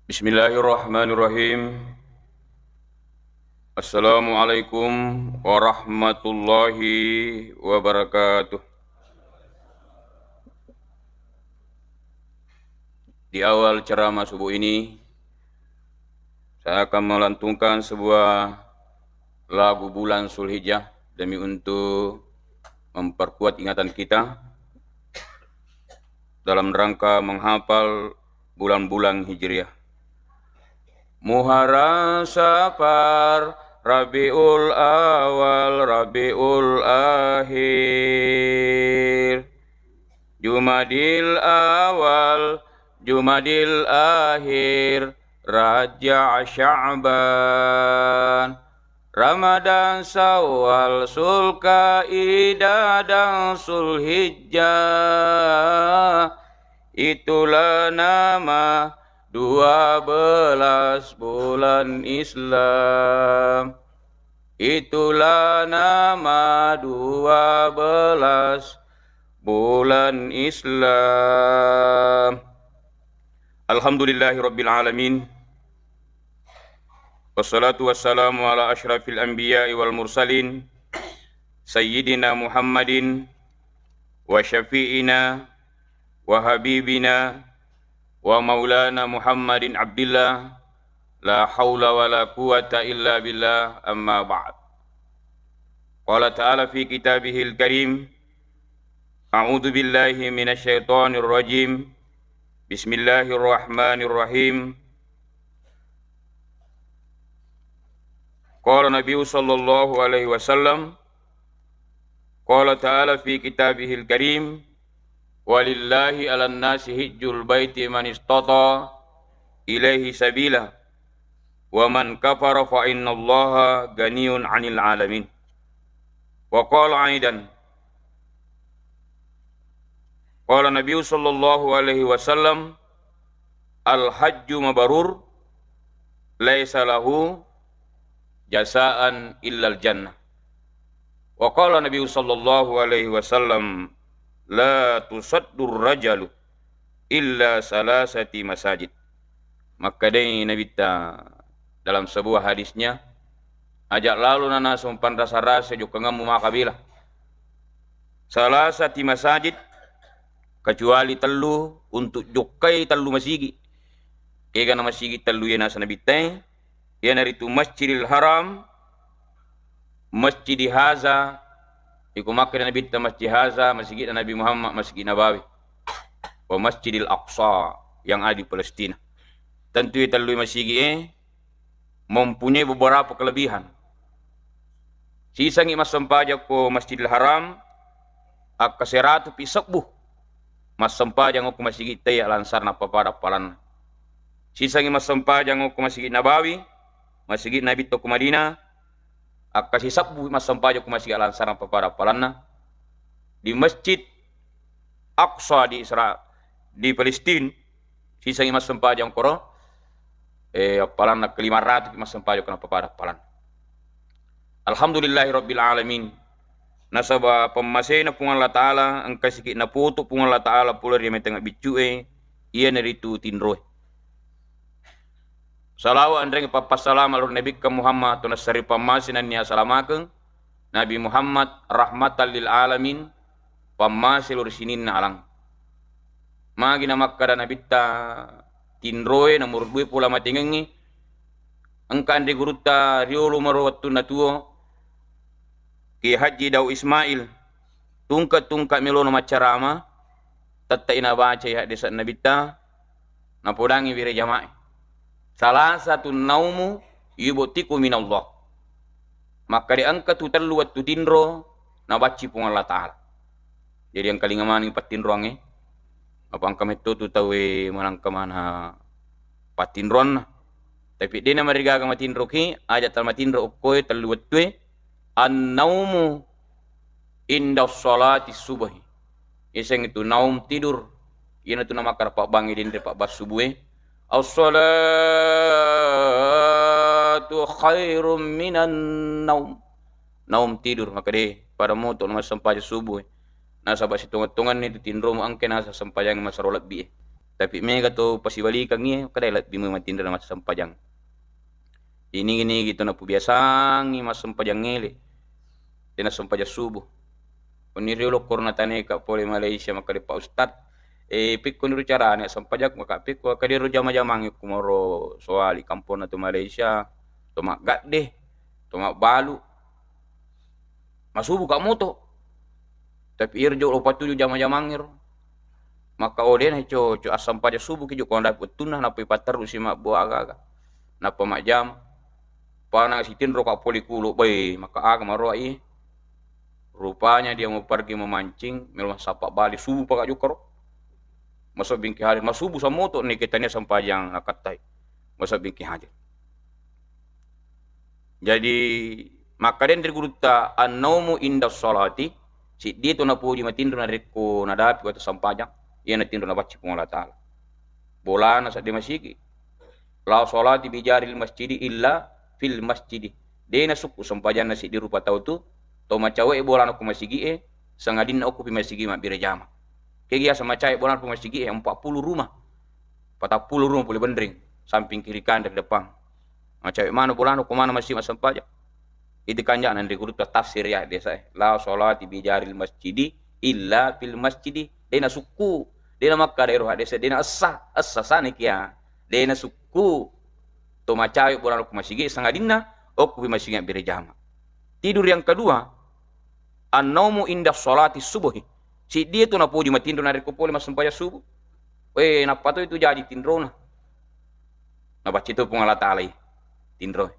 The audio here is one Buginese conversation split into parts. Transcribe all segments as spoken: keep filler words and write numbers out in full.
Bismillahirrahmanirrahim. Assalamualaikum warahmatullahi wabarakatuh. Di awal ceramah subuh ini, saya akan melantunkan sebuah lagu bulan Zulhijjah demi untuk memperkuat ingatan kita dalam rangka menghafal bulan-bulan Hijriah. Muharram, Safar, Rabiul Awal, Rabiul Akhir, Jumadil Awal, Jumadil Akhir, Rajab, Sya'ban, Ramadan, Syawal, Zulkaidah, dan Zulhijjah. Itulah nama dua belas bulan Islam. Itulah nama dua belas bulan Islam. Alhamdulillahirabbil alamin. Wassalatu wassalamu ala asyrafil anbiya'i wal mursalin, sayyidina Muhammadin wa syafi'ina wa habibina wa maulana Muhammadin Abdillah, la haula wa la quwwata illa billah, amma ba'd. Qala ta'ala fi kitabihil karim, a'udzu billahi minasy syaithanir rajim. Bismillahirrahmanirrahim. Qala Nabi sallallahu alaihi wasallam, qala ta'ala fi kitabihil karim, "Walillahi 'alan nasi hijjul baiti man istata ilaihi sabila, wa man kafara fa innallaha ganiyun 'anil 'alamin." Wa qala aidan, qala Nabi sallallahu alaihi wasallam, "Al hajju mabrur laisa lahu jasaan illal jannah." Wa qala Nabi sallallahu alaihi wasallam, "La tusaddur rajalu illa salasati masajid." Makkedai Nabitta dalam sebuah hadisnya, "Aja' lalo nanaseng panrasa-rasa jokkangemmu makkabela salasati masajid, kecuali tellu, untuk jokkai tellu masigi." Kegana masigi tellu iya naseng Nabitta e, iyanaritu Masjidil Haram, Masjidi Haza, iko makkeda Nabitta Masjid Haza, masigi'na Nabi Muhammad, Masjid Nabawi, wa Masjidil Aqsa yang ada di Palestina. Tentu iya tellu masigi e mempunyai beberapa kelebihan. Sisengngi massempajang ko Masjidil Haram, akka seratu pi sebbu massempajang okko masigi'ta iya langsarna pappada appalanna. Sisengngi massempajang okko Masigi Nabawi, Masigi Nabitta ko Madinah, akka sisebbu massempajang ko masigi'ta langsarna pappada appalanna. Di Masjid Aqsa di Isra-, di Palestina, sisengngi massempajang koro, eh, appalanna kelima ratu massempajang ko nappapada appalanna. Alhamdulillahi rabbil alamin. Nasaba pemmasena Puang Allah Ta'ala engka siki naputu Puang Allah Ta'ala pole ri matengnga biccu e, iyanaritu tinroe. Salawa enreng pappassalama lao ri Nabikka Muhammad, to nassari pammase nennia salamakeng, Nabi Muhammad rahmatan lil alamin, pammase lao ri sininna alang. Magi namakkada Nabitta tinroe nomor dua pula matengengngi, engka anre gurutta riolo maro wettunna tuo, Kiai Haji Daud Ismail, tungke-tungke melona maccarama, tette'i nabacai haddese Nabitta, napodangi wire jamae. Salasatun naumu yubtiku minallah. Makkeda engka tu tellu wettu tinro nabacci Puang Allah Ta'ala. Jadi engkalinga maneng pattinroangnge. Apa engka metto tu tauwe manengka mana pattinroanna. Tapi dena marigaga matinroki, aja tala matinro okkoe tellu wettue, annaumu inda sholati subuhi. Iseng itu naum, tidur. Iyana tu namakkara pabbangi denre pabbang subue. As-salatu khairum minan naum. Naum, tidur, maka de pada moto massempajang subuh. Nasaba sitonga-tonganni tu tinromu engke nasa sempajang masero lebbi e. Tapi mega to pasibalikangngi, kada lebbi matinro na massempajang. Ini-ini gitu napubiasangngi massempajang ele. Dena sempajang subuh. Oni riolo korona taneka pole Malaysia, makkeda, "Pak Ustad, eh, pekko niro carane sempajang?" Maka pekko, "Kadero jama-jamangngi kumaro soali kamponna tu Malaysia, to maggadde, to mabbalu." Masubu ka moto. Tapi iro jolo patuju jama-jamangngero. Maka odena coco assampaja subuh ki joko nadapi wettunna, nappa ipatterru si mabbo aga-aga. Nappa majjama. Pana sitinro ka poli kulo, bai, maka aga maroa i. Rupanya dia mau pergi memancing, melo massappa bali subuh paka jokaro. Maso bingki hadir, masubu sammoto neke tania sampajang nakattai. Maso bingki hadir. Jadi, makkaden ri gurutta, "Annaumu inda sholati," siddi to napoji matinro narekko nadapi wettu sampajang, iya natinro nabacci Puang Allah Taala. Bolana seddi masigi. "La sholati bijaril masjidi illa fil masjidi." De nasukku sampajanna siddi rupa tau tu, to macawe bolana ko masigi e, sangadinna okko pi masigi mabbere jama. Kegi asa macawe bolana ko masigi e, empat puluh rumah. Patappulo rumah pole benreng, samping kiri kanan ri depan. Macawe mano bolana ko mana masigi massempajang. Itu kanjana ri gurutta tafsir ya desa e. "La sholati bijaril masjidi illa fil masjidi." De nasukku, de namakkada ero hadese, de na essa, essa sani kia. De nasukku to macawe bolana ko masigi sangadinna okko pi masigi mabbere jama. Tidur yang kedua, "Annaumu inda sholati subuhi." Siddi tu napoji matinro narekko pole massempajang subuh. We, nappa to itu jaji tinrona. Nabacci tu Puang Allah Taala i tinro.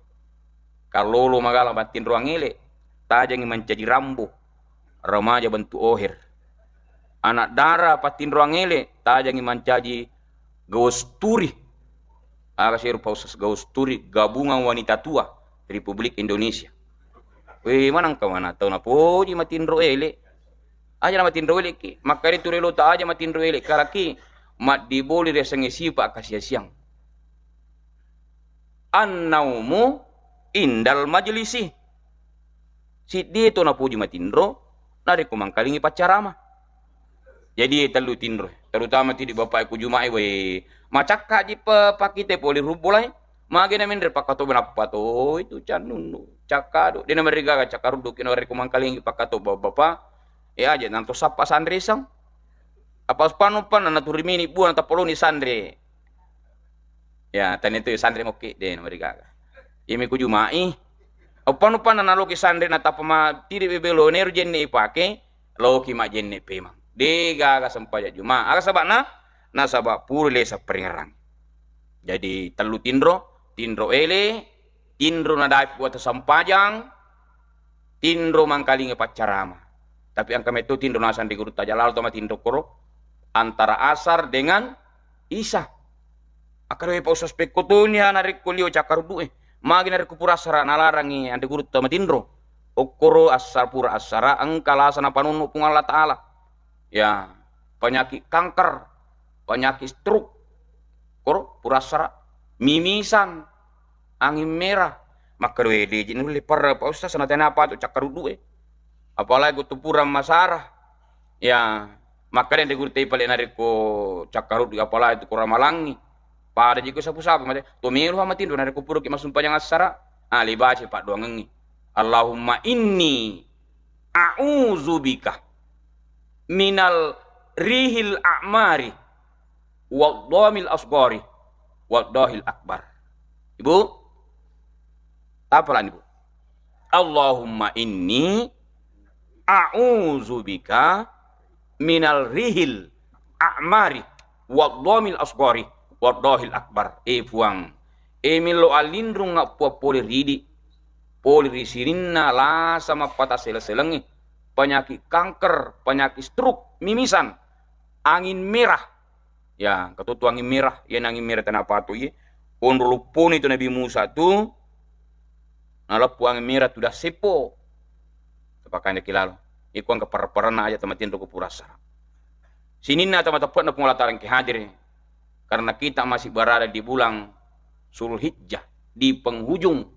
Kallolo magala mattinroang ele, tajangi mancaji Rambo, remaja bentuk oher. Anak dara pattinroang ele, tajangi mancaji Gausturi. Aga seru pausus Gausturi, Gabungan Wanita Tua Republik Indonesia. We, manangka mana tau napoji matinro ele. Aja na matinro eleki, makkari tu relo ta aja matinro ele karaki, maddiboli riasengnge sipa kassia-siang. Annaumu indal majlisi. Siddi to napoji matinro, narekko mangkalingi paccarama. Jadi, tellu tinro, terutama tidi bapak ku Juma'i, we, macakka ji pe-, pakite poli rubbolai. Mage na menre pakkato nappa to itu cannunnu. Cakka do. Dena marigaga cakkaruddu kino rekko mangkalingi pakkato bapak-bapak. E aja nanto sappa sanre iseng. Apa panuppanna naturi mini buang tapoloni sanre. Ya, tania tu sanre mokki, de, namarigaga. Iyami ku Juma'i. Uppanuppanna naloki sanre natappa ma tiri bebelo nero jenne ipake, loki majenne pemang. De gaga sempaja Juma. Aga saba'na? Nasaba pura lesa peringerang. Jadi tellu tinro, tinro ele, tinro nadapi wettu sampajang, tinro mangkalinga paccarama. Tapi engka metto tinro nasang ri gurutta aja lalo to matinro koro antara asar dengan isya. Akkeda we pa ustaz, pekko toni ha narekko lio cakkaruddu'e. Magi narekko pura assara nalarangi anre gurutta matinro. Okkoro assar pura assara engka lasa napanonno Puang Allah Taala. Ya, penyakit kanker, penyakit stroke. Koro pura assara, mimisan, angin merah. Makkeda we, de ji nulle parra pa ustaz, natena apa tu cakkaruddu'e. Apalagi ko tu pura masara. Ya, makkeda de gurutta pale narekko cakkaruddu apalagi tu ko ramalangi. Pada ji ko sapu-sapu mate. To melo ha matinro narekko pura ki massumpajang assara. Ah, le baca paddoangengngi. Allahumma inni a'udzubika minal rihil a'mari wadhamil asghari wadhahil akbar. Ibu, apa lagi, Bu? Allahumma inni a'udzubika minal rihil a'mari wadhamil asghari wadhahil akbar. E Puang, e millo allinrung appuang pole ridi, pole ri sininna lasa mappata sele-selengnge, penyakit kanker, penyakit stroke, mimisan, angin merah. Ya, engka to tu angin merah, iyana angin merah tena apa tu iye. Onro lupponi tu Nabi Musa tu, naleppu angin merah tu dasseppo. Tapakande ki lalo. Iko engka parra-parranna aja tamatinro ko pura assara. Sininna tama teppe'na Puang Allah Taala engka hadir. Karena kita masih berada di bulan Zulhijjah, di penghujung.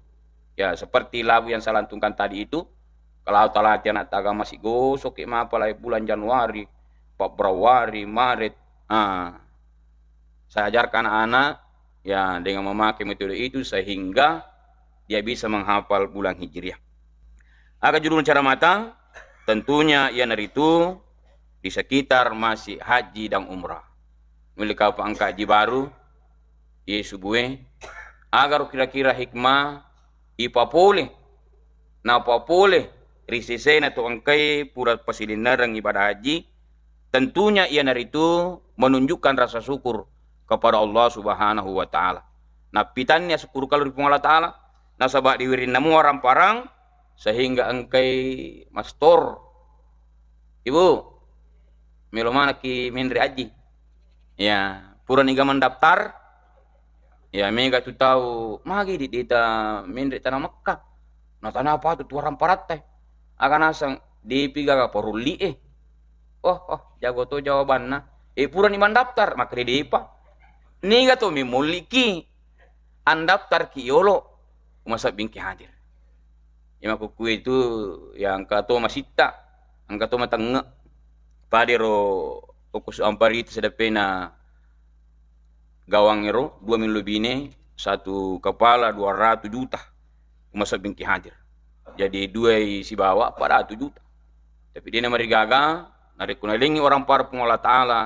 Ya, seperti lagu yang saya lantunkan tadi itu, kalau talati anak taga masih gosok ke mapalai bulan Januari, Februari, Maret. Ah. Saya ajarkan anak-anak, ya, dengan memakai metode itu sehingga dia bisa menghafal bulan Hijriah. Aga judul ceramata? Tentunya iyanaritu di sekitar masih haji dan umrah. Mulai kapang haji baru, ye subue, agaro kira-kira hikmah ipapole, napapole ri sesena to engkai pura pasilennereng ibadah haji, tentunya iyanaritu menunjukkan rasa syukur kepada Allah Subhanahu wa Ta'ala. Nappitanni asukkurukallo ri Puang Allah Ta'ala, nasaba diwirinna mua ramparang sehingga engkai mastor. Ibu, melo manakki menre haji? Ya, purani ga mendaftar, ya, mega tu tau, "Magi di dita menre tana Mekka? Na tana apa tu tuarang parattai?" Aga naseng, "Depi gaga parulli e." Oh, oh, jago to jawabanna. Eh, purani mandaftar, makkeda depa. Niga to memoliki, andaftarki yolo, masabbingki hadir. Iya makkukue tu, ya, engka to masitta, engka to matengnge. Padero okko su amparita sedepena gawang ero, dua millo bine, satu kepala dua ratus juta. Masabbingki hadir. Jadi duai sibawa empat ratus juta. Tapi dena marigaga, narekko nalengi orang para Puang Allah Ta'ala,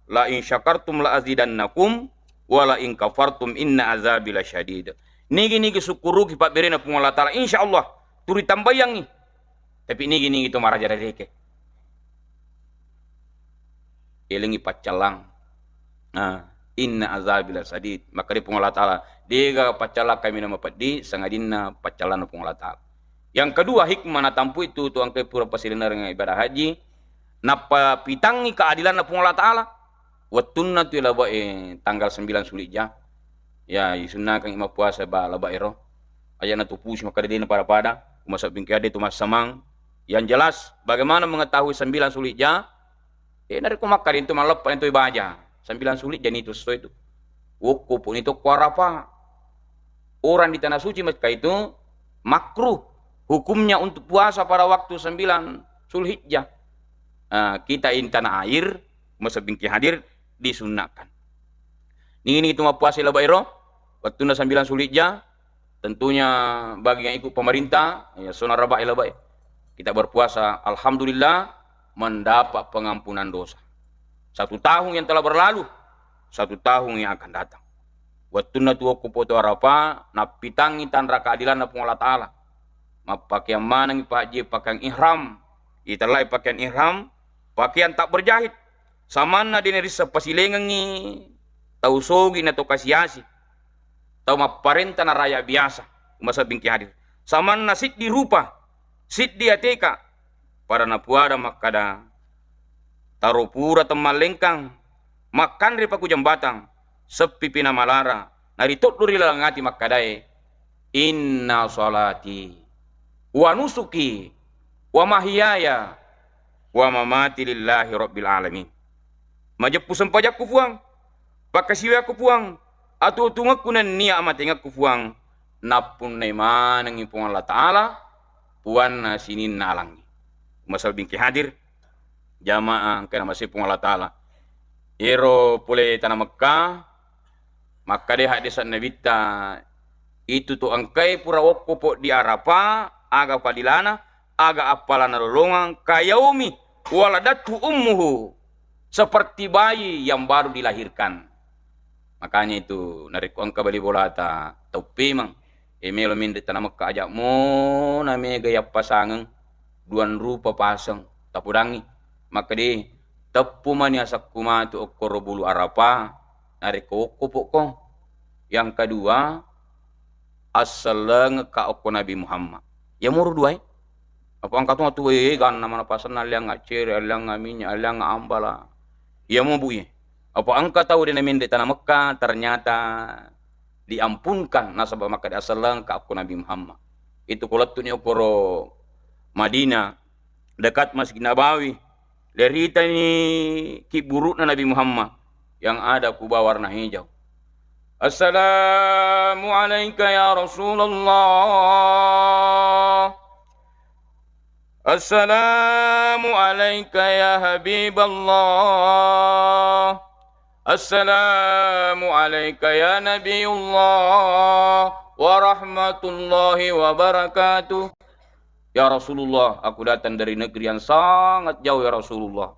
"La in syakartum la azidannakum, wa la in kafartum inna azabi lasyadid." Nigi-nigi sukkuruki pabberena Puang Allah Ta'ala, insya Allah turi tambayangi. Tapi nigi-nigi to maraja rereke. Elengi paccallang. Nah, inna azabi lasadid. Makkeda Puang Allah Ta'ala, dega paccallang kaminang mapeddi, sangadinna paccallanna Puang Allah Ta'ala. Yang kedua, hikmah natampu itu tu engkai pura pasilennereng ibadah haji, nappa pitangi keadilanna Puang Allah Ta'ala. Wettunna tu labae tanggal sembilan Zulhijjah, ya, isunnakangi mappuasa ba labae ro. Aja natupusi makkeda dena pada-pada, masabbingki hadir tu massamang. Yang jelas, bagaimana mengetahui sembilan Zulhijjah? Eh, narekko makkeda itu malleppa itu ibaja. Sembilan Zulhijjah ni tu sesuai tu. Wokko pun itu ku Arafah. Orang di tanah suci Mekah itu makruh hukumnya untuk puasa pada waktu sembilan Zulhijjah. Ah, kita ini tanah air, masabbingki hadir, disunahkan. Nigi-nigi tu mappuasa labae ro, wettunna sembilan Zulhijjah, tentunya bagi yang ikut pemerintah, ya, sona rabae labae. Kita berpuasa, alhamdulillah, mendapat pengampunan dosa. Satu tahun yang telah berlalu, satu tahun yang akan datang. Wettunna tu okko poto Arafah, nappitangi tanra keadilanna Puang Allah Ta'ala. Mappakeang manengi Pak Haji pakaian ihram, itellai pakaian ihram, pakaian tak berjahit. Samanna dena risseng pasilengengngi tau sogi na to kasi-asi, tau mapparenta na raya biasa, masabbingki hadir. Samanna siddi rupa, siddi ateka, pada napuada makkada, taro pura temmallengkang, makkanre paku jambatang, seppipi namalara, naritoddo ri laleng ati makkadae, "Inna salati wa nusuki wa mahyaya wa mamati lillahi rabbil alamin." Majeppu sempajakku Puang, pakkasiwiakku Puang, atuo-tuongekku nennia amatengekku Puang, nappunnai manengngi Puang Allah Ta'ala, puanna sininna alangnge. Masabbingki hadir, jamaah engka namasei Puang Allah Ta'ala. Ero pole tana Mekka, makkeda haddese'na Nabitta, itu tu engkae pura wokko poddi Arafah, aga padilana, aga appalana lolongang, kayaumi waladathu ummuhu, seperti bayi yang baru dilahirkan. Makanya itu, narekko engka bali bolata, tau pemeng, e, melo menre tana Mekka, aja mo na mega yappasangeng, duang rupa paseng, tapodangi. Makkeda, teppu mani asakku matu okkoro bulu Arafah, narekko wokko pokko. Yang kedua, assellengekka okko Nabi Muhammad. Iya moro duae. Apa engka to matu, eh, ganna mana pasenna, alliang accere, alliang minyak, alliang ambala. Iya mo, Bu, iye. Apa engka tau de na menre tana Mekka, ternyata diampunkan nasaba makkeda assellengekka okko Nabi Muhammad. Itu ko lettu ni okkoro Madinah, dekat Masjid Nabawi, leritani kibburu'na Nabi Muhammad yang ada kuba warna hijau. Assalamu alaika ya Rasulullah. Assalamu alaika ya Habiballah. Assalamu alaika ya Nabiullah wa rahmatullahi wa barakatuh. Ya Rasulullah, aku datang dari negeri yang sangat jauh, ya Rasulullah.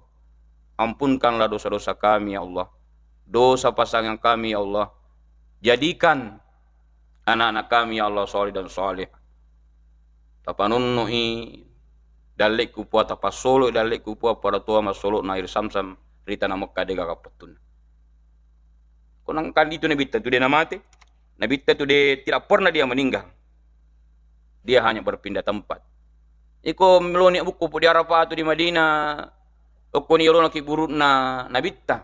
Ampunkanlah dosa-dosa kami, ya Allah. Dosa pasangan kami, ya Allah. Jadikan anak-anak kami, ya Allah, saleh dan saleh. Tapanonno'i dalle'ku, Puang, tapassoloi dalle'ku, Puang, pada toha massolo'na air Zamzam ri tana Mekka, de gaga pettunna. Ko nangkan itu Nabitta tu de namate. Nabitta tu de, tidak pernah dia meninggal. Dia hanya berpindah tempat. Iko meloni bukku pudi Arafah tu di Madinah, okkoni yolona kiburu'na Nabitta.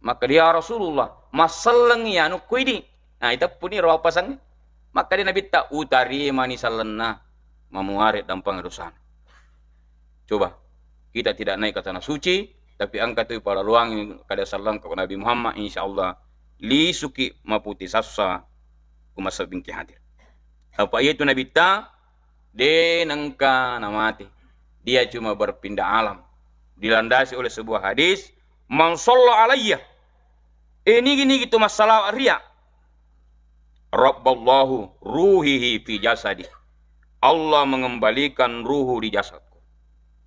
Maka dia, "Ya Rasulullah, massellengi anu ko idi." Nah, iteppuni ro pasangnge. Maka dia Nabitta, "Utarimani sellenna, mamuare dampeng dosana." Coba, kita tidak naik ke tanah suci, tapi engka tu palaluangi kada selleng ko Nabi Muhammad, insya Allah lisuki maputi sassa. Umma sabbingki hadir. Apa iya tu Nabitta, de nengka namate. Dia cuma berpindah alam. Dilandasi oleh sebuah hadis, "Man shalla alayya." Eh, nigi-nigi tu massalawa ria. Rabballahu ruhihi fi jasadi. Allah mengembalikan ruhu di jasadku.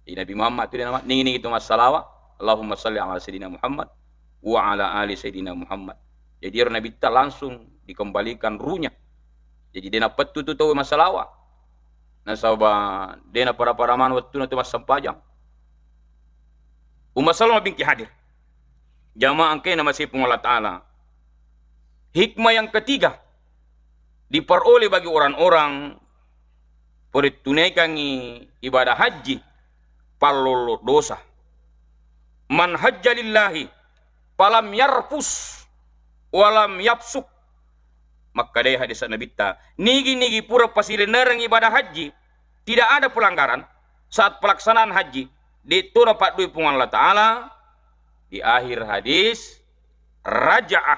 Jadi Nabi Muhammad tu dia nama, nigi-nigi tu massalawa, Allahumma salli ala Sayyidina Muhammad wa ala ali Sayyidina Muhammad. Jadi ero Nabitta langsung dikembalikan ruhnya. Jadi de napettu tu tau massalawa. Nasaba de napada-pada maneng wettuna tu massempajang. Umma Salma bingki hadir. Jamaah engkae namasei Puang Allah Ta'ala. Hikmah yang ketiga, diperoleh bagi orang-orang perittunaikangi ibadah haji, pallollo dosa. Man hajja lillahi falam yarfus walam yafsuk. Makkedai hadis Nabitta, nigi-nigi pura pasilennereng ibadah haji, tidak ada pelanggaran saat pelaksanaan haji, de to napaddui Puang Allah Ta'ala, di akhir hadis, raja'a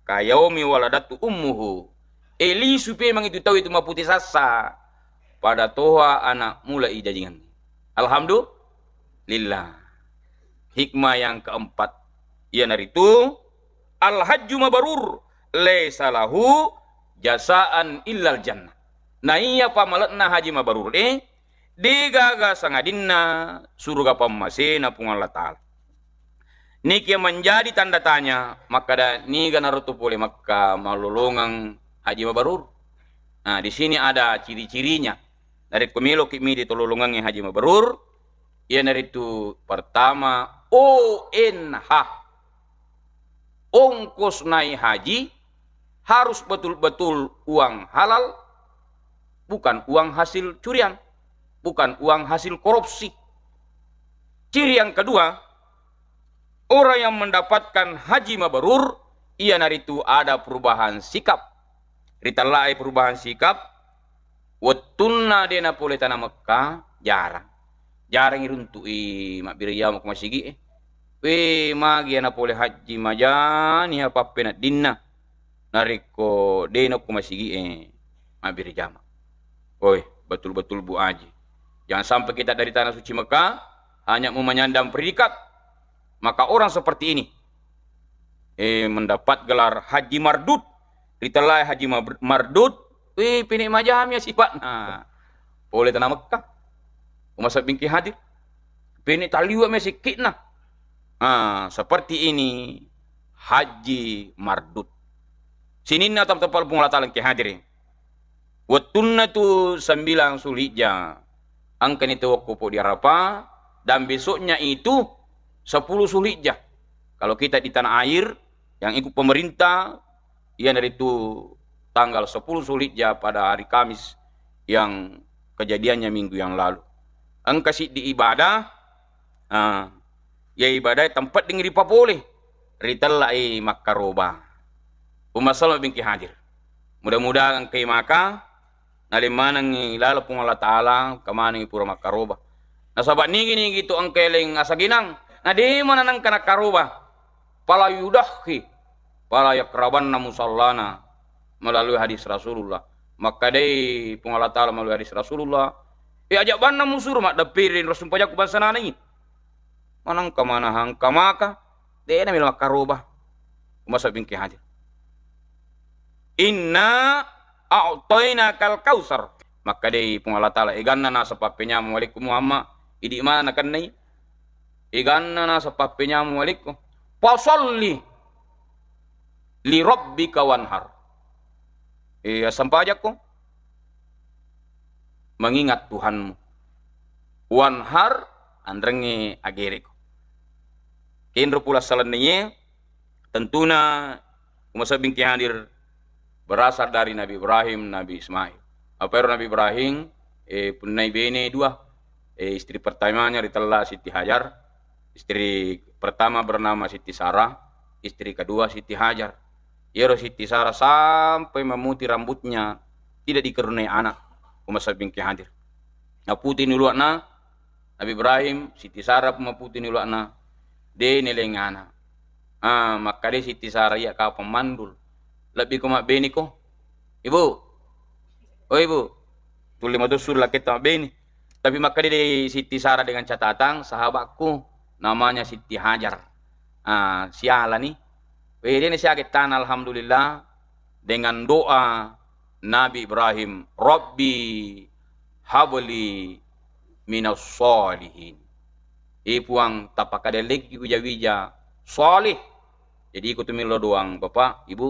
kayaumi waladatu ummuhu. E, lisu pemeng itu tau itu maputi sassa pada toha anak mula ijajingengngi. Alhamdulillah. Hikmah yang keempat, iyanaritu al-hajju mabrur laisa lahu jasaan illal jannah. Naiya pamale'na haji mabrur e, de gaga sangadinna suruga pammasena Puang Allah Ta'ala. Niki menjadi tanda tanya, makkeda niga narotu pole Mekka malolongeng haji mabrur? Nah, di sini ada ciri-cirinya. Narekko meloki midi tololongengnge haji mabrur, iyanaritu pertama, O N H. Ongkos naik haji harus betul-betul uang halal, bukan uang hasil curian, bukan uang hasil korupsi. Ciri yang kedua, orang yang mendapatkan haji mabrur, iyanaritu ada perubahan sikap. Ritellae perubahan sikap, wettunna de napole tana Mekka, jarang. Jarang iruntu'i mabbere jama ko masigi'e. We, magi ana pole haji majani apa appeneddinna. Narekko de nokko masigi'e mabbere jama. Woi, betul-betul Bu Aji. Jangan sampai kita dari tanah suci Mekah hanya mau menyandang predikat. Maka orang seperti ini, eh, mendapat gelar Haji Mardud. Ritellae Haji Mab-, Mardud, wih, pene majami ya sipatna. Pole tana Mekah. Umma sabbingki hadir. Pene taliwa me sikitna. Ah, seperti ini Haji Mardud. Sininna tam-, tempat Puang Allah Ta'ala engke hadiri. Wettunna tu sembilang Zulhijjah, engkani tu waktu di Arafah, dan besoknya itu sepuluh Zulhijjah. Kalau kita di tanah air yang ikut pemerintah, iyanaritu tanggal sepuluh Zulhijjah pada hari Kamis yang kejadiannya minggu yang lalu. Engka siddi ibadah, ah, ya ibadah tempat ding ripapole, ritellai makkaroba. Umma Salma bingki hadir. Mudah-mudahan engkai maka naleng manengngi laleng Puang Allah Ta'ala, engka manengngi pura makkaroba. Nasaba nigi-nigi tu engka eleng asaginang, na de maneng engka nakkaroba. Fala yudahhi, fala yakrabanna musallana, melalui hadis Rasulullah. Makkedai Puang Allah Ta'ala melalui hadis Rasulullah, e, aja banna musuru maddeppiri ro sumpajakku bangsa nanai. Manengka manahangka maka, De'na melo makkaroba. Umma sabbingke hadir. "Inna a'tainakal kautsar." Makkedai Puang Allah Taala, "Eganna naseng pappenyameng walikku Muhammad, idi' maneng nakennai? Eganna naseng pappenyameng walikku. Fasalli li rabbika wanhar." Eh, assempajakko mengingat Tuhanmu. Wanhar, anrengnge agereko. Kenro pula salenniye, tentuna umma sabbingke hadir berasal dari Nabi Ibrahim, Nabi Ismail. Apa ero Nabi Ibrahim, eh, punnai bene dua. Eh, istri pertamanya ritella Siti Hajar, istri pertama bernama Siti Sarah, istri kedua Siti Hajar. Iyaro Siti Sarah sampai memutih rambutnya, tidak dikaruniai anak, umma sabbingke hadir. Naputini uluwa'na Nabi Ibrahim, Siti Sarah pun maputini uluwa'na, de' neleng anak. Ah, makkeda Siti Sarah, "Iya kapang mandul. Lebbi ko mabbene ko, Ibu. Oh, Ibu, tuli matussu laketta mabbene." Tapi makkeda di Siti Sarah dengan catatan, sahabatku namanya Siti Hajar. Ah, sialani. Weh, de' nasiaga ettana, alhamdulillah, dengan doa Nabi Ibrahim, "Rabbi habli minas sholihin." Eh, Puang, tapakadallekki wija-wija sholih. Jadi iko tu melo doang, Bapak, Ibu,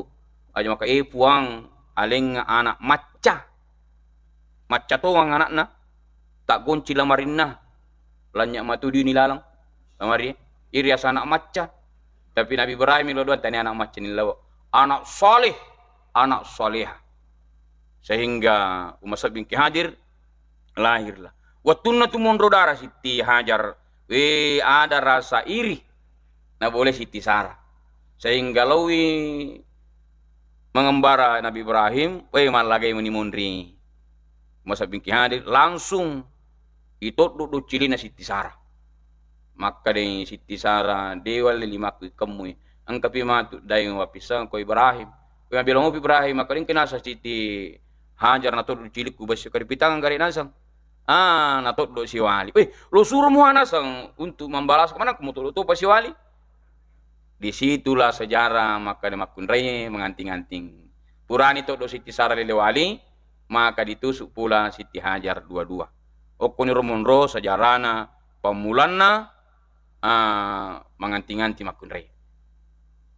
aja maka, "Eh, Puang, alengnga anak macca." Macca tongeng anakna, taggonci lamarinna, lanynya matu diuni laleng lamari, iri asa anak macca. Tapi Nabi Ibrahim melo doang, tania anak macca ni lao, anak saleh, anak salehah. Sehingga umma sabbingke hadir, lahirlah. Wettunna tu monro dara Siti Hajar, we, ada rasa iri nabolai Siti Sarah. Sehingga laowi mangembara Nabi Ibrahim, we, mallagai meni monri. Umma sabbingke hadir, langsung itoddo doccilina Siti Sarah. Makkedai Siti Sarah, "De' walle limakku ikkemmui. Engkapi matu daeng wappissengko Ibrahim." We, mabela mopi Ibrahim, makkeda, "Engka naseng Siti Hajar natoddo cilikku, bessi karipitangang gare naseng." Ah, natoddo siwali. "Weh, lo suro mua naseng untuk membalas, manakko mutoddo topa siwali?" Disitulah sejarah makkeda makkunrai menganting-anting. Purani toddo Siti Sarah lele wali, maka ditusuk pula Siti Hajar dua-dua. Okkoniro monro sejarahna pammulanna, ah, manganti-nganti makkunrai.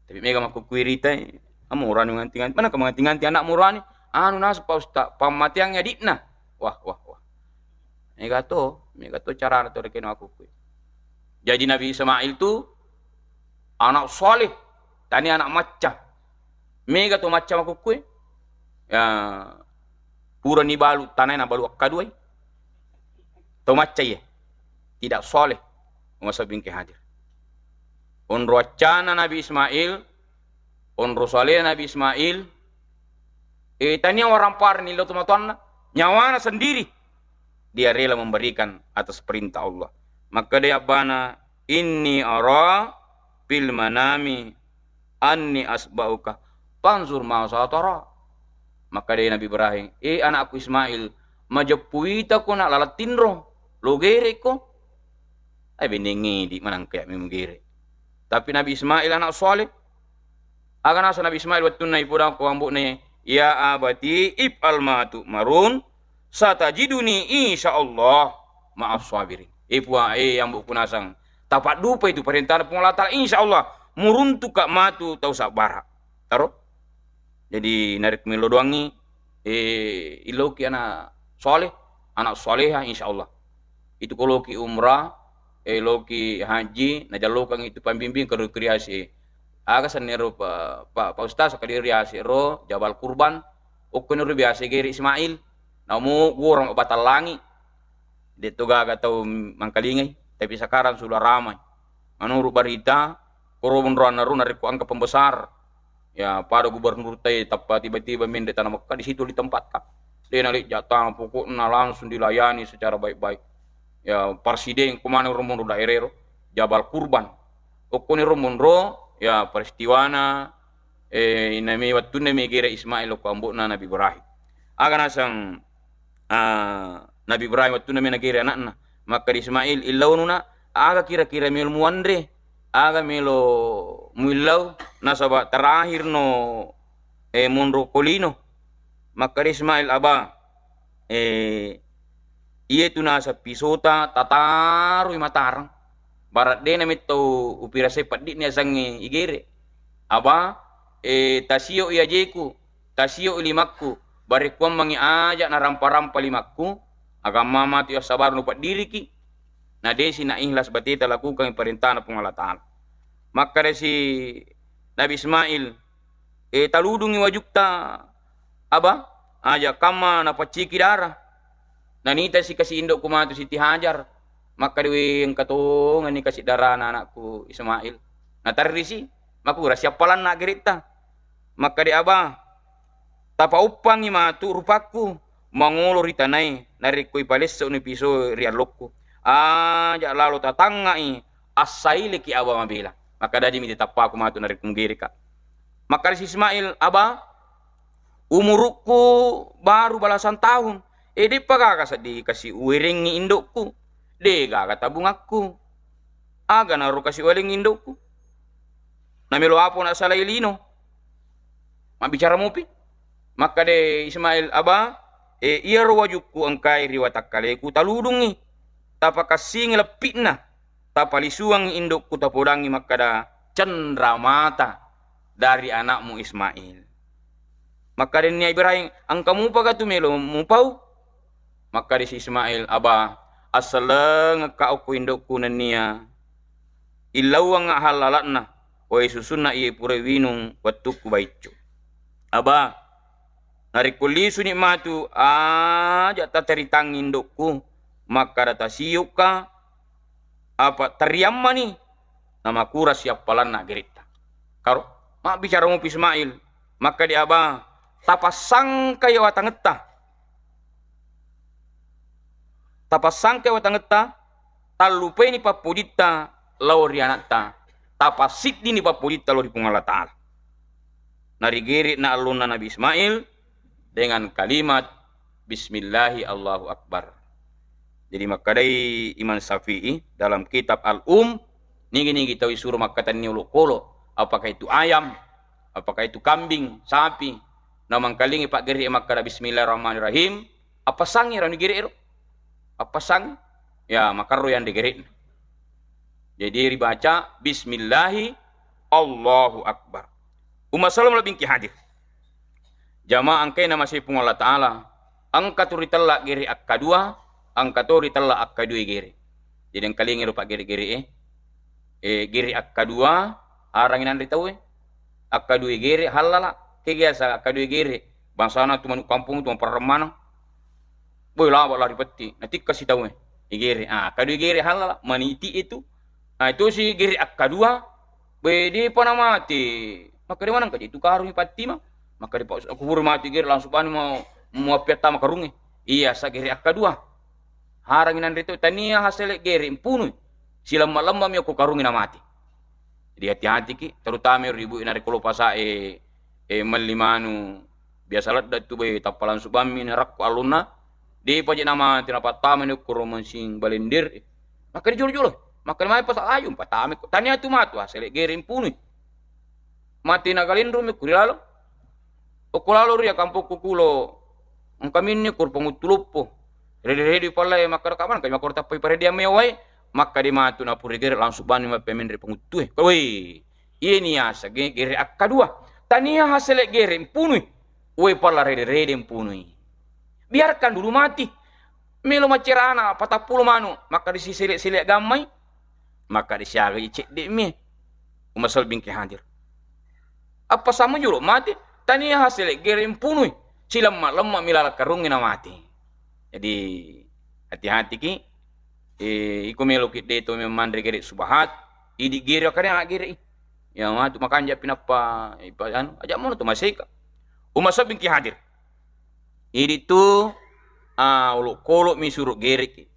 Tapi mega makkukkuirita, amurani manganti-nganti. Manakko manganti-nganti anak murani? Anu naseng Pak Ustaz, pammateang adikna. Wah, wah, wah. Mega to, mega to carana to rekena makkukkui. Jadi Nabi Ismail tu anak saleh, tania anak macca. Mega to macca makkukkui. Ya, purani balu tanai nabalu akkaduai. To macca iye. Tidak saleh. Umma sabbingke hadir. Onro accana Nabi Ismail, onro salehna Nabi Ismail, eh, tania waramparani lao tomatoanna, nyawana sendiri dia rela memberikan atas perintah Allah. Makkedai abbana, "Inni ara fil manami anni asba'uka, fanzur ma satara." Makkedai Nabi Ibrahim, "Eh, anakku Ismail, majeppu itako na laleng tinro, lo gerekko." Eh, benengnge idi manangka iya memeng gere. Tapi Nabi Ismail anak saleh. Aga naseng Nabi Ismail wettunna ipodang ko ambo'na, "Ya abati if'al ma tu'marun, satajiduni insyaallah ma'as sabirin." Eh, Puang, eh, ambo'ku naseng, tapaddupai tu parentana Puang Allah Taala, insyaallah muruntuka matu tau sabbara. Taro? Jadi narekko melo doangngi, eh, iloki anak saleh, anak salehah, insyaallah. Itu ko loki umrah, eh, loki haji, najallokangngi itu pambimbing keri-, keriase. Aga sennero pa-, pa-, Pak Ustaz, keri-, riase ro Jabal Kurban, okkoniro biasa gere Ismail, namo gora mabbatallangi. De' to gaga tau mangkalingai, tapi sekarang sudah ramai. Menurut berita, koro monroanna ro narekko engka pembesar, ya, pada gubernur tai tappa tiba-tiba mende tana Mekah, di situ ditempatkan. De' nalejja tang, pokokna langsung dilayani secara baik-baik. Ya, presiden ko maneng ro monro daerah ro, Jabal Kurban. Okkoniro monro, ya, peristiwana, eh, inami wettunna megere Ismail ko ambo'na Nabi Ibrahim. Aga naseng, ah, Nabi Ibrahim wettunna megere anakna, makkeda Ismail, "Illaununa, aga kira-kira melo muanre?" Aga melo muillau, nasaba terakhir no, eh, monro ko lino. Makkeda Ismail, "Aba, eh, iyetu naseng pisota tataroi matareng. Barang de namettau upirasai peddi'na yasengnge igere. Aba, eh, tasio i ajeku, tasio i limakku, barekkuammengngi aja narampa-rampa limakku, agamma matu yassabareng nupeddiriki." Na desi na ikhlas bateta lakukangngi parentana Puang Allah Ta'ala. Makkedasi Nabi Ismail, "Eh, taludungngi wajukta, Aba, aja kamma napacciki dara." Nanitasi kasi indokku matu Siti Hajar. Makkeda, "We, engka tongenni kasi darana anakku Ismail." Naterrisi, "Makura siappalanna gere'ta?" Makkeda, "Aba, tapauppangngi matu rupakku mangolo ri tanae, narekko ipalesso'ni piso ri allokku. Aja lalo tatangngai, assaileki Aba mabela." Makkeda, "Ajami tetappaku matu narekko mugereka." Makkeda si Ismail, "Aba, umurukku baru belasan tahun. Eh, de'pa gaga seddi kasi uwerengngi indokku. De gaga tabungakku. Aga naro kasi uwerengngi indokku? Namelo apo nasalai lino? Mabbicara mupi." Makkeda Ismail, "Aba, eh, iyaro wajukku engkae ri watakkaleku taludungngi, tapakassingi leppi'na, tapalisuangngi indokku, tapodangngi makkeda, 'Cenramata dari anakmu Ismail.'" Makkedani Ibrahim, "Engka mupaga tu melo mupau?" Makkeda si Ismail, "Aba, assalengekka okko indokku nennia illauangnga hallala'na wae susunna iye pura winung wettukku baiccu. Aba, narekko lisuni matu, aja tataritangngi indokku makkeda tasiukka, apa tariammani, namakura siappalanna gere'ta." Karo mabbicara mupi Ismail, makkeda, "Aba, tapassangkai watangetta. Tapassangkai watangetta, tallupaini pappojitta lao ri anakta, tapassiddini pappojitta lao ri Puang Allah Ta'ala." Narigere'na allonna Nabi Ismail dengan kalimat, "Bismillahi Allahu Akbar." Jadi makkedai Imam Syafi'i dalam kitab Al-Um, nigi-nigi tau isuro makkatenni olokolo, apakah itu ayam, apakah itu kambing, sapi, namangkalingi paggere' makkeda, "Bismillahirrahmanirrahim," appassangngi ranu gere' ero. Appassangngi, ya, makarro yanre gere'na. Jadi ribaca, "Bismillahi Allahu Akbar." Umma sallam lebbi engki hadir. Jamaah engkae namasei Puang Allah Ta'ala, engka tu ritella gere' akkadua, engka to ritella akkadua gere'. Jadi engkalingi ro paggere-gere'e, eh, gere' akkadua, arangi nanre tauwe. Akkadua gere' hallala, ke biasa akkadua gere', bangsana tu manu' kampong tu maparremmaneng. Boe, laba' lari petti, natikka si tauwe. Igere', ah, akkadua gere' hallala, maniti itu. Ah, itu si gere' akkadua, boe, de'pa namate. Makkeda, "Maneng kaje itu karung ipattima?" Makkeda, "Pak, aku pura mate gere' langsung bani mau, mau appiattama karungnge." Iya, sa gere' akkadua. Harangi nanre to, tania hasele gere' mpunui. Silemma-lemma mi okko karungnge namate. Jadi hati-hatiki, terutama ero ibu narekko lo pasae, eh, melli manu, biasa ledda tu, boe, tappa langsung bammi narakko allonna, de'pa je namate, napattama ni okkoro mansing balender. Makkeda jolo-jolo, makkeda mai pasa ayu, patame ko. Tania tu matu, hasele gere' mpunui. Mate na galendro mi kuri lalo. Okko lalo ria kampokku kulo, engka minni kur panguttu loppo. Rede-rede pallae makkeda, "Kapan engka makkoro tappai paredeang mewa wae?" Makkeda matu napura gere' langsung bani mappemenre panguttue. Woi, iye ni yaseng gere' akkadua. Tania hasele gere' mpunui. Woi, palla rede-rede mpunui. Biarkan dulu mati. Melo maccerana, patappulo manu, makkeda sisele-sele gammai, makkeda siaga i cedde' mi. Umma sallam engki hadir. Appassammu jolo mate, tania hasele gere' mpunui, silemma-lemma mi laleng karungnge namate. Jadi hati-hatiki, eh, iko meloki de to manre gere' subahat, idi gere' akade a gere'i. Ya matu makanja pi nappa, ipa-, anu, aja mono to maseka. Umma sallam engki hadir. Idi tu, ah, olokolo mi suro gere'ki.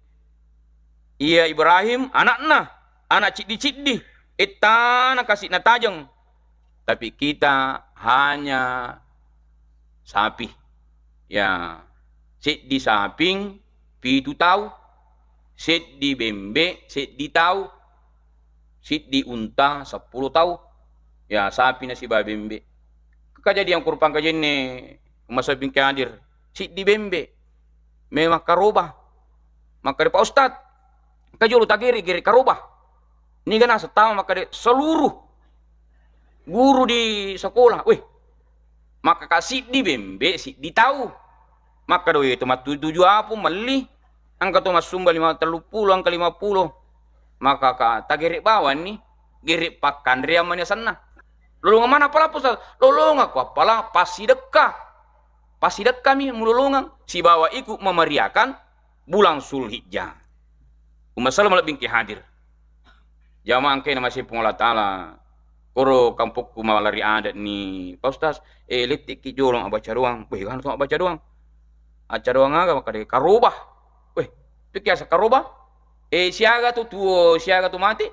Iya Ibrahim anakna, anak ciddi-ciddi, ettana kasi' natajeng. Tapi kita hanya sapi. Ya, seddi saping, pitu tau. Seddi bembe', seddi tau. Siddi unta, seppulo tau. Ya, sapi nasiba bembe. Kejadian kurban kajenne, masa bingke hadir. Siddi bembe. Memang karoba. Makkeda, "Pak Ustadz, engka jolo tagere-gere karoba." Niga naseng tama makkeda, seluruh guru di sekolah. Weh, maka ka siddi bembe, siddi tau. Maka doi to mattuju-tuju apu melli. Engka to massumba lima, telluppulo, engka lima pulo. Maka ka tagere bawanni, gere pakkanreang mani asenna. Lolongeng mana pala, Pak Ustadz? Lolongeng ko appala passidekka. Passidekkami mulolongeng sibawa ikut memeriahkan bulan Zulhijjah. Umma salama lebbi engke hadir. Jamaah engkae namasei Puang Allah Taala. Koro kampokku malari adat ni, Pak Ustaz, eh, lettekki jolo mabbaca doang. Weh, kan to mabbaca doang. Aca doang aga makkeda karoba. Weh, itu kiasa karoba? Eh, siaga tu tuo, siaga tu mate?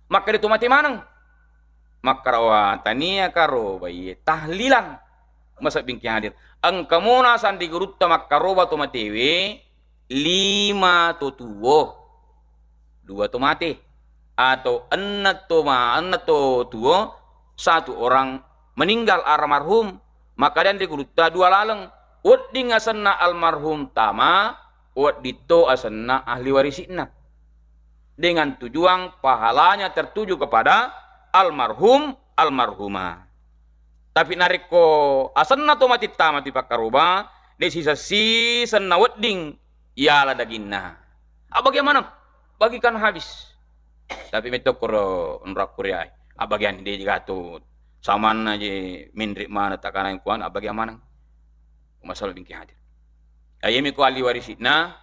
Makkeda tu mate maneng. Makkarawa tania karoba iye tahlilan. Masa bingki hadir. Engka mona sandi gurutta makkaroba to matewe, lima to tuo, dua to mate, atau enneng to ma-, enneng to tuo, satu orang meninggal, almarhum. Maka dan di gurutta dua laleng, wedding asenna almarhum tama, wedding to asenna ahli warisikna. Dengan tujuan pahalanya tertuju kepada almarhum, almarhumah. Tapi narekko asenna to mati tama tu pakkaroba, de sisa-sisa na wedding yala daginna. Abbagian maneng, bagikan habis. Tapi metto koro onrokku riai, abbagian de jigatu samanna je menrik mana takanai kuan, abbagian maneng. Masalah bingki hadir. Ayemi ko ahli warisikna,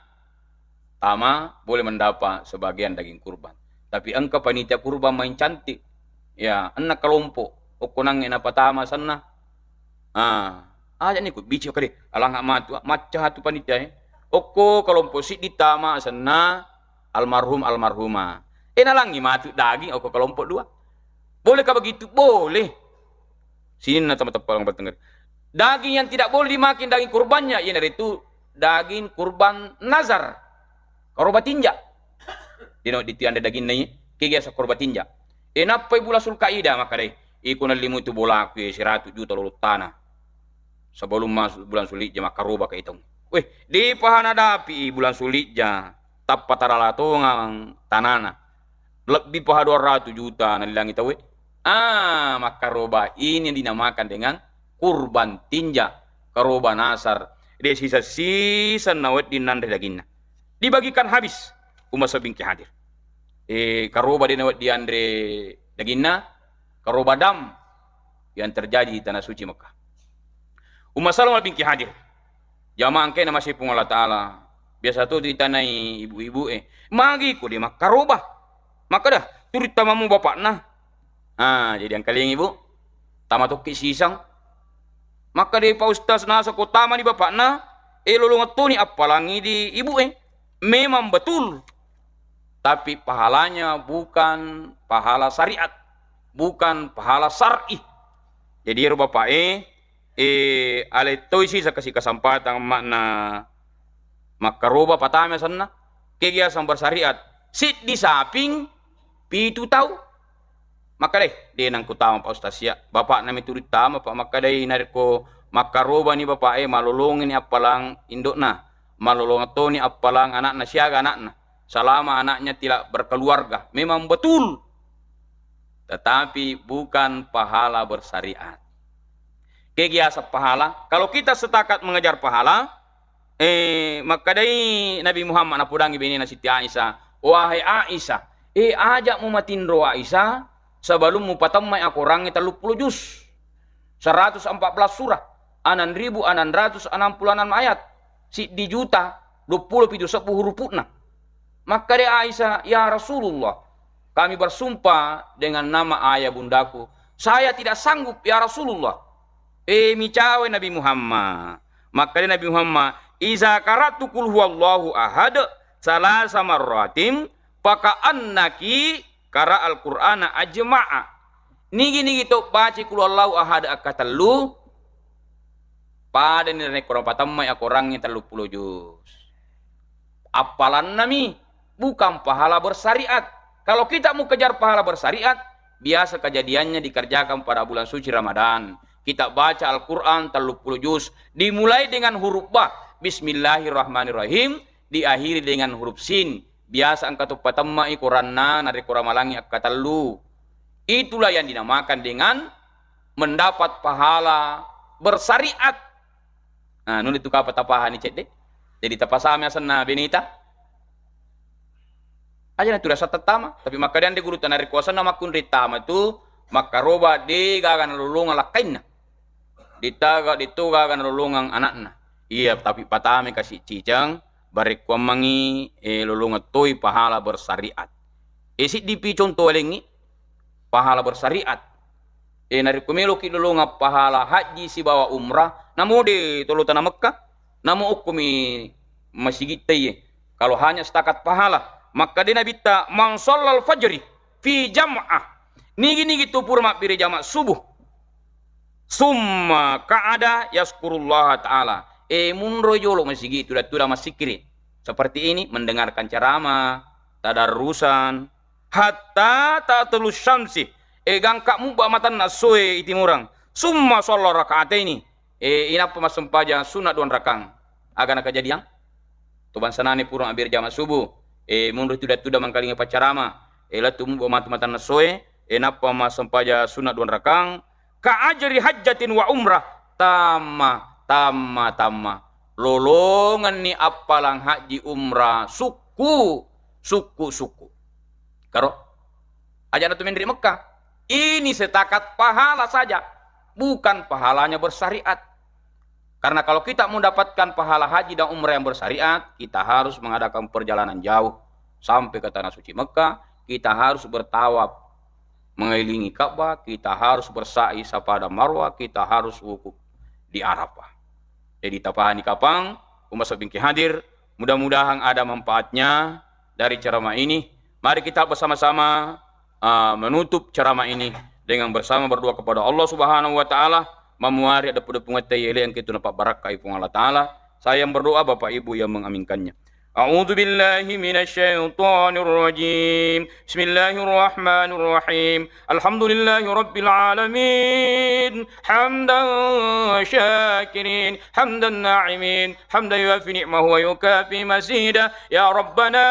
tama boleh mendapat sebagian daging kurban. Tapi engka panitia kurban main cantik. Ya, enna kelompok. Okko nangnge napatama senna. Ah, aja ni ku bici kade. Alang matu, macca tu panitia, eh. Okko kelompok siddi tama senna almarhum almarhumah. Eh, nalangi matu daging okko kelompok dua. Bolehkah begitu? Boleh. Sininna tama teppa orang bertengger. Daging yang tidak boleh dimakan daging kurbannya, iyanaritu daging kurban nazar. Karoba tinja. Dino ditianre daginna iye, kegi asa karoba tinja. E, nappai bulan Sulkaidah, makkadai, iko nallimu tu bolaku, e, siratu juta lolo tana. Sebelum masuk bulan Sulhijjah, makkaroba ka itong. Weh, depaha nadapi bulan Sulhijjah, tappa tarala tongang tanana. Lebbi paha dua ratu juta nalilangi tauwe. Ah, makkaroba ini dinamakan dengan kurban tinja, karoba nasar. De sisa-sisa na wedding nanre daginna. Dibagikan habis, umma sabbingki hadir. Eh, karoba de na wedding anre daginna, karoba dam yang terjadi di tanah suci Mekah. Umma salama bingki hadir. Jamaah engkae namasei Puang Allah Taala. Biasa tu ditanai ibu-ibu e. Magi ko de makkaroba? Makkada, turi tamamu bapakna. Ah, jadi angkalingi, Bu. Tama tokki sisang. Makkada Pak Ustaz, nasa ko tamani bapakna, e, lolongeng toni appalangi di ibu e. Memang betul. Tapi pahalanya bukan pahala syariat, bukan pahala syar'i. Jadi ero bapak e, e, ale toi sisa kasi kesempatan makna makkaroba patama senna, kegiatan bersyariat, siddi saping, pitu tau. Makkadai, de nangku tama Pak Ustaz sia, bapakna mi turi tama Pak, makkadai narekko makkarobani bapak e, malolongeni appalang indokna, malolongeng toni appalang anakna, siaga anakna. Selama anaknya tidak berkeluarga, memang betul. Tetapi bukan pahala bersyariat. Kegiasa pahala, kalau kita sepakat mengejar pahala, eh, makkadai Nabi Muhammad napodangi benena Siti Aisyah, "Wahai Aisyah, eh, aja mumatinro Aisyah, sebelum mupatemmai akorangnge telluppulo juz." Seratus empat belas surah, enam ribu enam ratus enam puluh enam ayat, siddi juta dua puluh pitu sebbu hurupu'na. Makkada Aisyah, "Ya Rasulullah, kami bersumpah dengan nama ayah bundaku, saya tidak sanggup, ya Rasulullah." Eh, micawe Nabi Muhammad. Makkada Nabi Muhammad, "Iza qara'tu qul huwallahu ahad salasa marratin, faka'annaki qara'al Qur'ana ajma'a." Nigi-nigi to baca qul huwallahu ahad akka tellu, padani rekko napatemmai akorangnge telluppulo juz. Appalannami, bukan pahala bersyariat. Kalau kita mau kejar pahala bersyariat, biasa kejadiannya dikerjakan pada bulan suci Ramadan. Kita baca Al-Quran tellu puluh juz, dimulai dengan huruf ba, Bismillahirrahmanirrahim, diakhiri dengan huruf sin. Biasa engka tu patemmai Quranna narekko ramalangi akkatellu. Itulah yang dinamakan dengan mendapat pahala bersyariat. Nah, nuli tu kapa tapahani cedde. Jadi tapasami asenna benita. Aja na tu rasa tettama, tapi makkadande guru tanah rikuasanna makkunri tama tu makkaroba de gaga nalolongang lakkainna. Ditaga, dito gaga nalolongang anakna. Iya, tapi patame kasi ciceng, barekkuammengi, eh, lolongeng toi pahala bersyariat. Eh, siddipi contoh walengngi, pahala bersyariat. Eh, narekko meloki lolongeng pahala haji sibawa umrah, namo de tolo tana Mekka, namo okkumi masigitta iye. Kalau hanya setakat pahala, makkade Nabitta, "Man shallal fajri fi jam'ah." Nigi-nigi tu pura mabbere jama subuh. Summa ka'ada yazkurullaha ta'ala. Eh, munro jolo masigi tudang-tudang massikiri. Seperti ini, mendengarkan ceramah, tadarrusan, hatta tatlu syamsi, eh, gangka mubba matanna essoe itimurang. Summa shalla raka'ataini, eh, inappa massempajang sunna dua rakang. Aga nakajadiang? To bangsanani pura mabbere jama subuh, eh, munri tudang-tudang mangkalinga paccarama, eh, lettu mubba matu matanna essoe, eh, nappa massempajang sunna dua rakang, ka ajri hajjatin wa umrah, tamma, tamma, tamma. Lolongenni appalang haji umrah sukku, sukku, sukku. Karo? Aja na tu menri Mekah. Ini setakat pahala saja, bukan pahalanya bersyariat. Karena kalau kita mendapatkan pahala haji dan umrah yang bersyariat, kita harus mengadakan perjalanan jauh sampai ke tanah suci Mekah, kita harus bertawaf mengelilingi Ka'bah, kita harus bersa'i Safa dan Marwah, kita harus wukuf di Arafah. Jadi tapahani kapang, umat sabingki hadir, mudah-mudahan ada manfaatnya dari ceramah ini. Mari kita bersama-sama, uh, menutup ceramah ini dengan bersama berdoa kepada Allah Subhanahu wa Ta'ala, mamuari ada pada pungatai ele yang kita nampak barakah Puang Allah Ta'ala. Saya yang berdoa, Bapak Ibu yang mengaminkannya. أعوذ بالله من الشيطان الرجيم. بسم الله الرحمن الرحيم. الحمد لله رب العالمين. حمدا شاكرين، حمدا ناعمين، حمدا يوافي نعمه ويكافئ مزيده. يا ربنا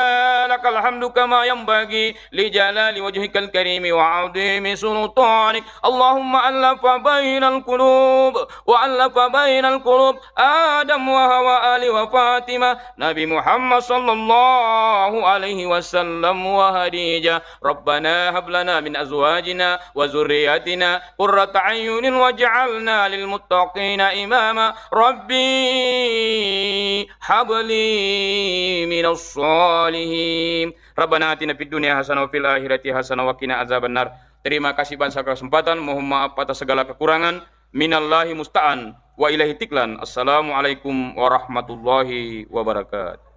لك الحمد كما ينبغي لجلال وجهك الكريم وعظيم سلطانك. اللهم ألف بين القلوب، وألف بين القلوب آدم وحواء، علي وفاطمة، نبي محمد صلى الله عليه وسلم وخديجة. ربنا هب لنا من أزواجنا وذرياتنا قرة أعين واجعلنا للمتقين إماما. ربي هب لي من الصالحين. ربنا آتنا في الدنيا حسنة وفي الآخرة حسنة وقنا عذاب النار. Terima kasih bangsa kesempatan, mohon maaf atas segala kekurangan. Minallahi musta'an wa ilaihi tiklan. Assalamualaikum warahmatullahi wabarakatuh.